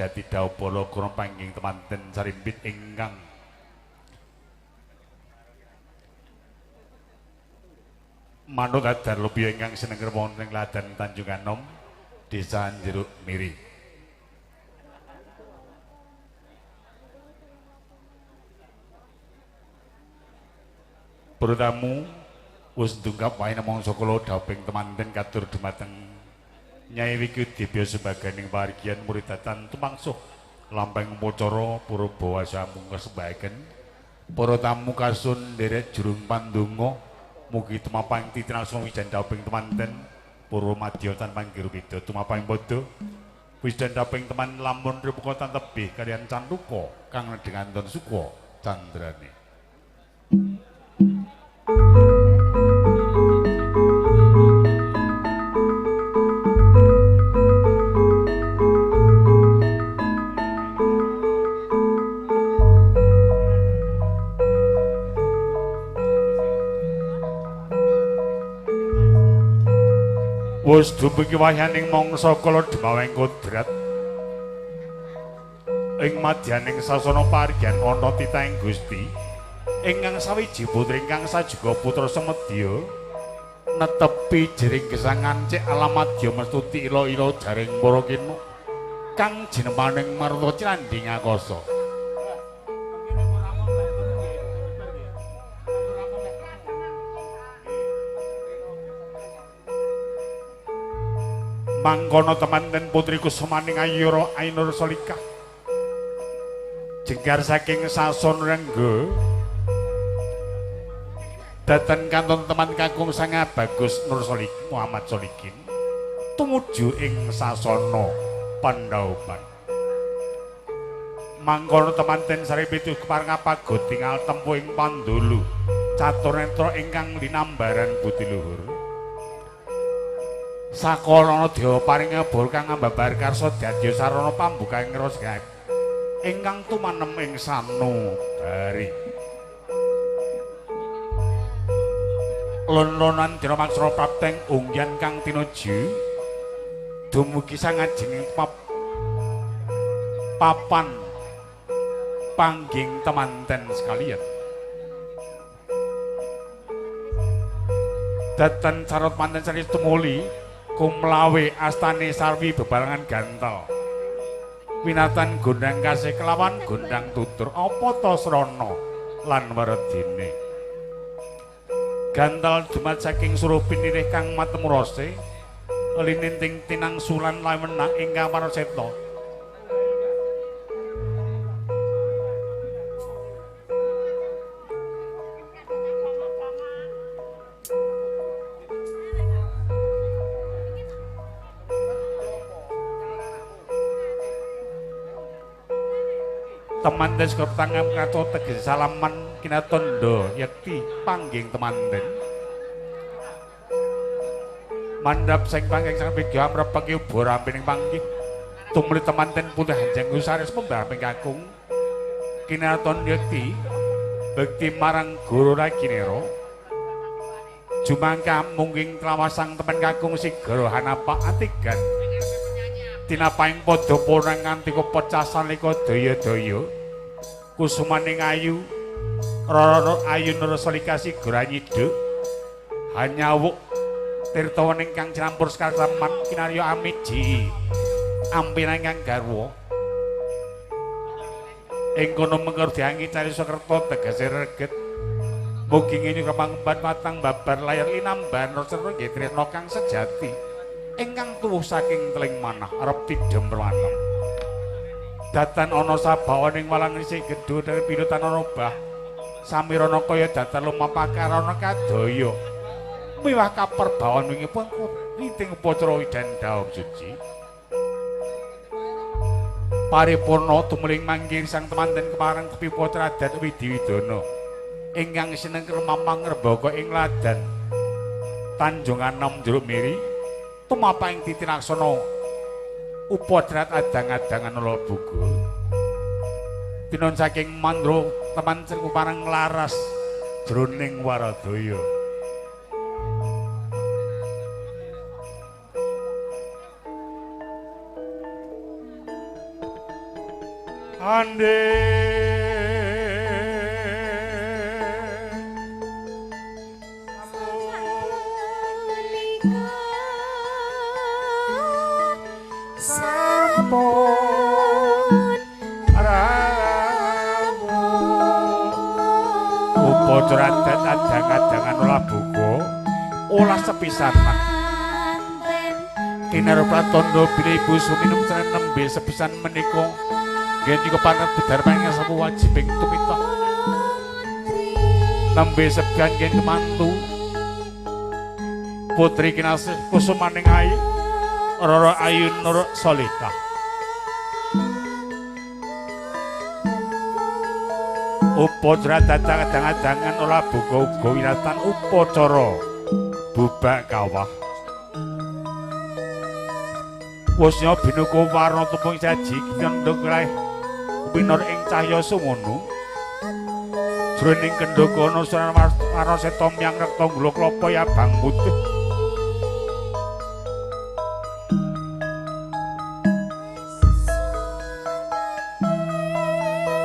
jati dhaup bala kurang panggih temanten sarimbit ingkang manut adar lebih ingkang seneng wonten ing Ladan Tanjung Anom, Desa Jeruk Miri. Para tamu wis ndungkap wae mangsa kula dhaping temanten katur dumateng Nyai Wiku Dibya sebaganing wargian muridatan tumangsuh lampeng upacara purba wasamu kesembahaken para tamu kasun nderek jurung pandonga mugi tumapang titinaksana wijan dhaping temanten purwa madya tanpa nggirupida tumapang padha wijan dhaping teman lamun ripuka tan tebih kaliyan cantuka kang nedhenganton suka candrane. Wis dumugi wahyaning mangsa kala demawing kodrat ing madyaning sasana parigyan ana titahing Gusti ingkang sawiji putri ingkang sajuga putra Semedya netepi jering gesangan cek alamadya mestuti ila-ila jaring para kena kang jinemaning Marta Cilanding Akasa. Mangkono temanten putri kusumaning Ayura Ainur Solikah jenggar saking Sason Renggo datan kanton teman kakung sanga Bagus Nur Solikin Muhammad Solikin tumuju ing sasana Pandhaupan. Mangkono temanten saripitu kepareng pagot tingal tempuh ing Pandulu catur netra ingkang linambaran budi luhur. Sakalana dewa paring bor kang ambabar karsa dadya sarana pambukaing rasa gaib ingkang tumanem ing sanubari. Lon-lonan dina maksana prapteng ungyan kang tinuju dumugi sangajenging papan pangging temanten sekalian. Datan carot manten sari tumuli kumlawe astane sarwi bebarengan gantel winatan gondang kasih kelawan gondang tutur apa ta srana lan weredine. Gantel dumat saking suruh pinirih kang matemu rase lininting tinang sulan lawenang ingkang paraseta. Temanten saka tangan kaca tegese salaman kinatondo yekti pangging temanten mandhap sing pangging sang vidya amrepeki uba rampining panggih tumuli temanten putih hanjeng usaris pembaraping kakung kinaton yekti bekti marang guru raginera jumangka mungking tlawasang temen kakung sigara hanapa atigan tinapaing padha punang nganti kepecasan lika daya-daya kusumaning ayu rara ayu nursalika sigara nyiduk hanyawuk tirta wening kang campur sekasaman kinarya amiji ampinan kang garwa ing kono mengker diangi carisa kerta tegese reget mugi ngene kepangemban watang babar layar linamban rasa nggih tresna kang sejati ingkang tuwuh saking teling manah arep tidhem perwanem. Datan ana sabawaning walang isih gedho dari pinutan ana bah samirana kaya datan lumapakarana kadaya miwah kaperbawan wingi pun witing upacara widan daum suci paripurna tumuling manggih sang temanten kepareng tepi upacara adat Widi Widana ingkang seneng remamang ngrembaka ing ladan Tanjung Anom Jeruk Miri tumapaing titinaksana upacara adang-adangan ala buku tinon saking mandra teman parang laras jroning waradaya. Ande sampun rawuh. Upacara adat adang-adangan olah buka olah sepisanan. Kinaro pratandha bilih Ibu Suminem nembe sepisan menika nggih nika panet bedarman sapu wajibing tumitah. Nembe sepisan nggih kemantu putri kinasih kusumaning ayu Roro Ayu Nur Solikah. Upacara dadang-adangan olah buka uga winatan upacara bubak kawah. Wusnya binuka warna tepung saji kendhok raih winor ing cahya sumunu. Jroning kendhaka ana warna seta myang rekta gula klapa abang putih.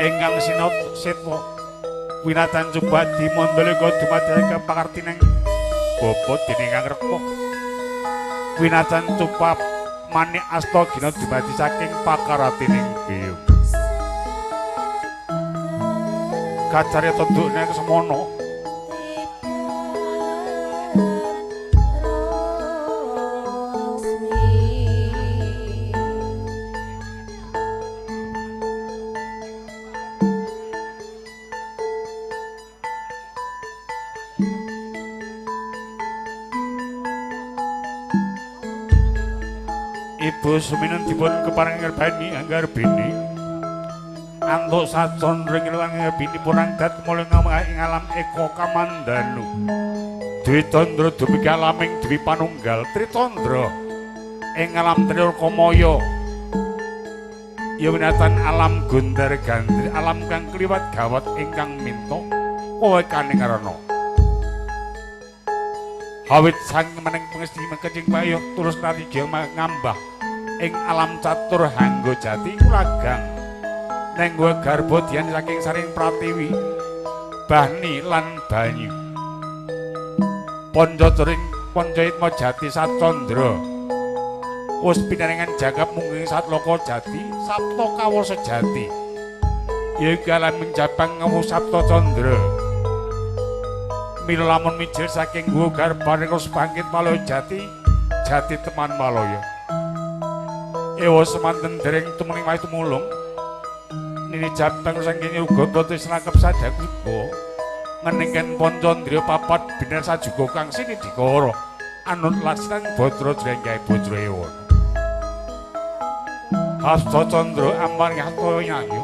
Ingkang sinot setwa winatan Cubadi mandalika dumadi kapakartining bapa dening kang rekta. Winatan Cupa manik asta gina dumadi saking pakaratining biyung. Kacarita ndukne semono. Ibu Suminen dipun kepareng ngerbani anggar bini. Antuk sacandra ing ngerbini purang dat mulya ing alam eka kamandanu. Dwi Candra dumugi alaming dwi panunggal Tricandra ing alam Trilokamaya. Ya winatan alam gundar gandri alam kang kliwat gawat ingkang minta kowe kaning arana. Hawit sang meneng pengesti mekecing payuh tulus natija ngambah ing alam catur hanggo jati kulagang neng garba dian saking saring pratiwi bahni lan banyu. Panca Pancaitma jati sacandra wis pinaringan jagab mungging satloka jati sapta kawasa jati ya iku alaming jabang ngewu sapta candra. Mila lamun mijil saking guwa garbane wis bangkit malaya jati jati teman malaya. Ewa semanten dereng tumenging wae tumulung nini jabang saking uga boten selakep sadakuba ngeningken pancandriya papat binar sajuga kang sinidikara anut lajeng batra jrenggae Bajrayewana. Hasta candra amar hasta nyayu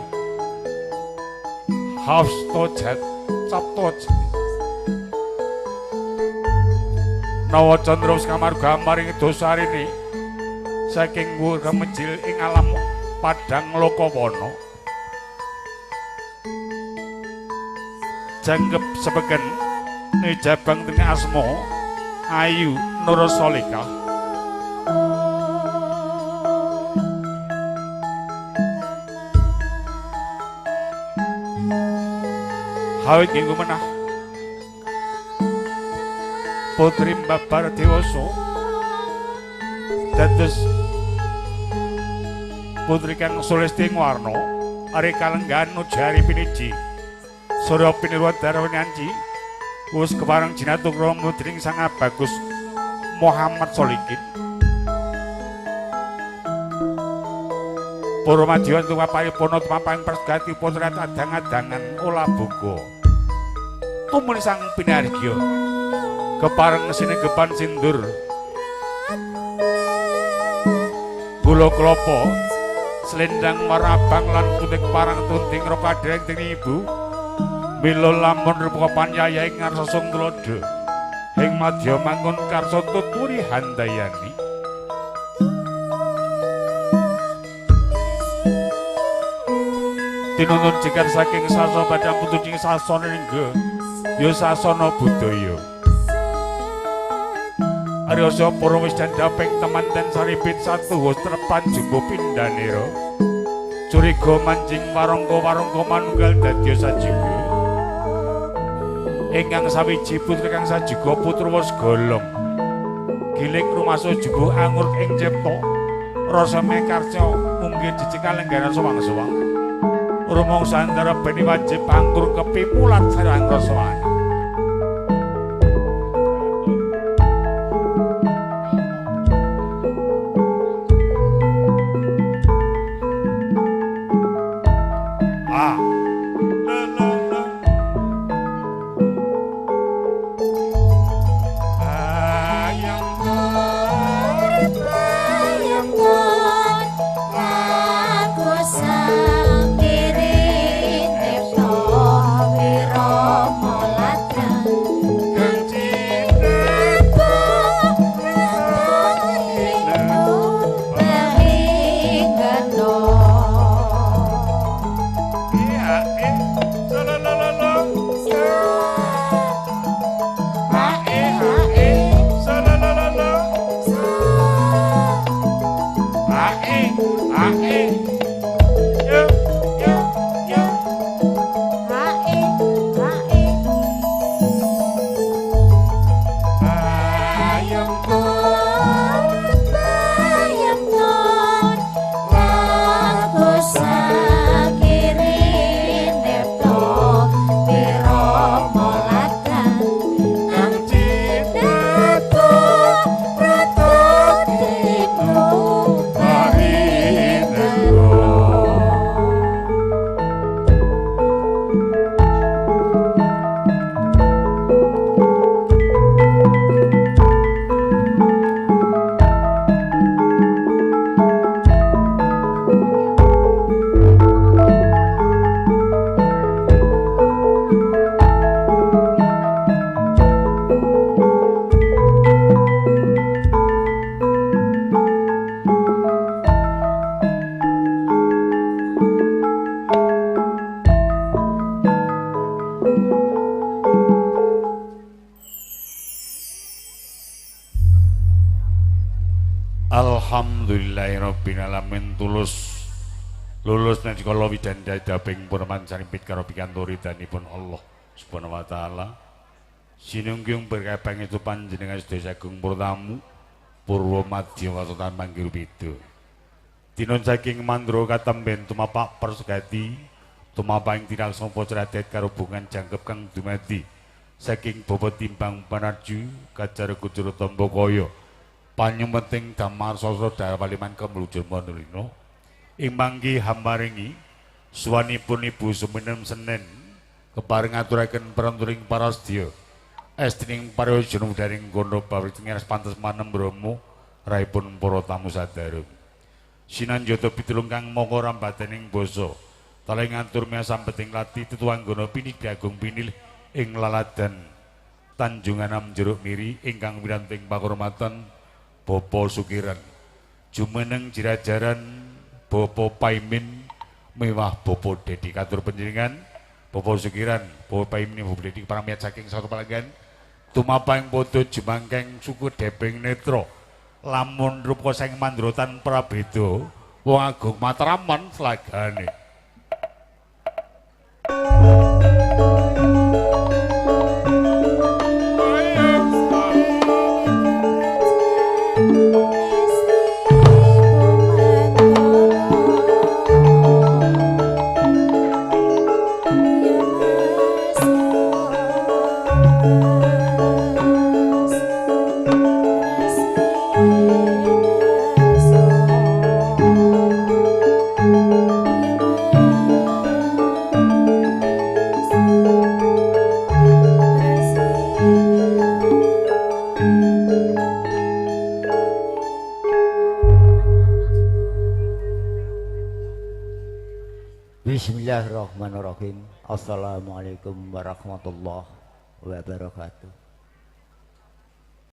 hasta jat sapta Nawa candra wis kamarga maring dosarine saking wura mejil ing alam padang Lokawana. Jangkep sepeken nijabang dening asma Ayu Nur Solikah. Hawit nganggo menah putri babar dewasa dados putri kang sulesti warna ari kalenggahan ujari piniji surya pinirwa darwane anci wis kepareng jinatu krama dening Sang Bagus Muhammad Solikin. Para madya tumaparipun tumapang persegati putra adang-adangan olah buka tumuli sang pinargya kepareng sinegepan sindur gula klapa selendang warna abang lan putih keparang tunting rokadereng dening ibu mila lamun rupa panyaya ing ngarsa sung tuladha ing madya mangun karsa tuturi handayani. Tinuntun jikar saking sasana badang putuning sasana lingga ya sasana budaya. Arya para wis dandaping temanten saripit satu wis trepan jumbo pindhanira. Curiga manjing warangka-warangka manunggal dadya sajiga. Ingkang sawiji putri kang sajiga putra wis golong. Giling rumasa jugo angur ing cipta. Rasa mekarca munggih jejeg kalenggaran sewang-sewang. Rumangsa antara beni wajib angkur kepimulat sareng rasane. Alhamdulillahirabbil alamin tulus lulus nalika widanda daping purman sarimpit karo pikantuk ridhanipun Allah Subhanahu wa taala. Sinunggung berkah pangestu panjenengan sedaya sagung purtamu purwa madya watotan manggil beda. Dinun saking mandra katemben tumapak persegati tumapak ing tinal sampa cradet karubungan jangkep kang dumadi saking bapa timbang panarju kajar kujur tamba kaya panyumeting damar sastra dawaliman kemlujur manulina ing mangki hambaringi suwanipun Ibu Suminem Senen kepareng ngaturaken peranturing parasdya estining parayojana daring gondo bawit ngeres pantes manem bromo raipun para tamu sadarung sinanjata pitulung kang maka rambatening basa taleng ngatur miasambeting lati tetuanggana pinidhagung pinilih ing laladan Tanjunganam Jeruk Miri ingkang wiranting pakurmatan Bapak Sukiran jumeneng jirajaran Bapak Paimin mewah Bapak Dedi katur panjenengan Bapak Sukiran Bapak Paimin Bapak Dedi paramiat saking satu palanggan tumapang padha jumangkeng suku debeng netra lamun rupa saking mandrotan prabeda wong agung Matraman slagane. Bismillahirrahmanirrahim. Assalamualaikum warahmatullahi wabarakatuh.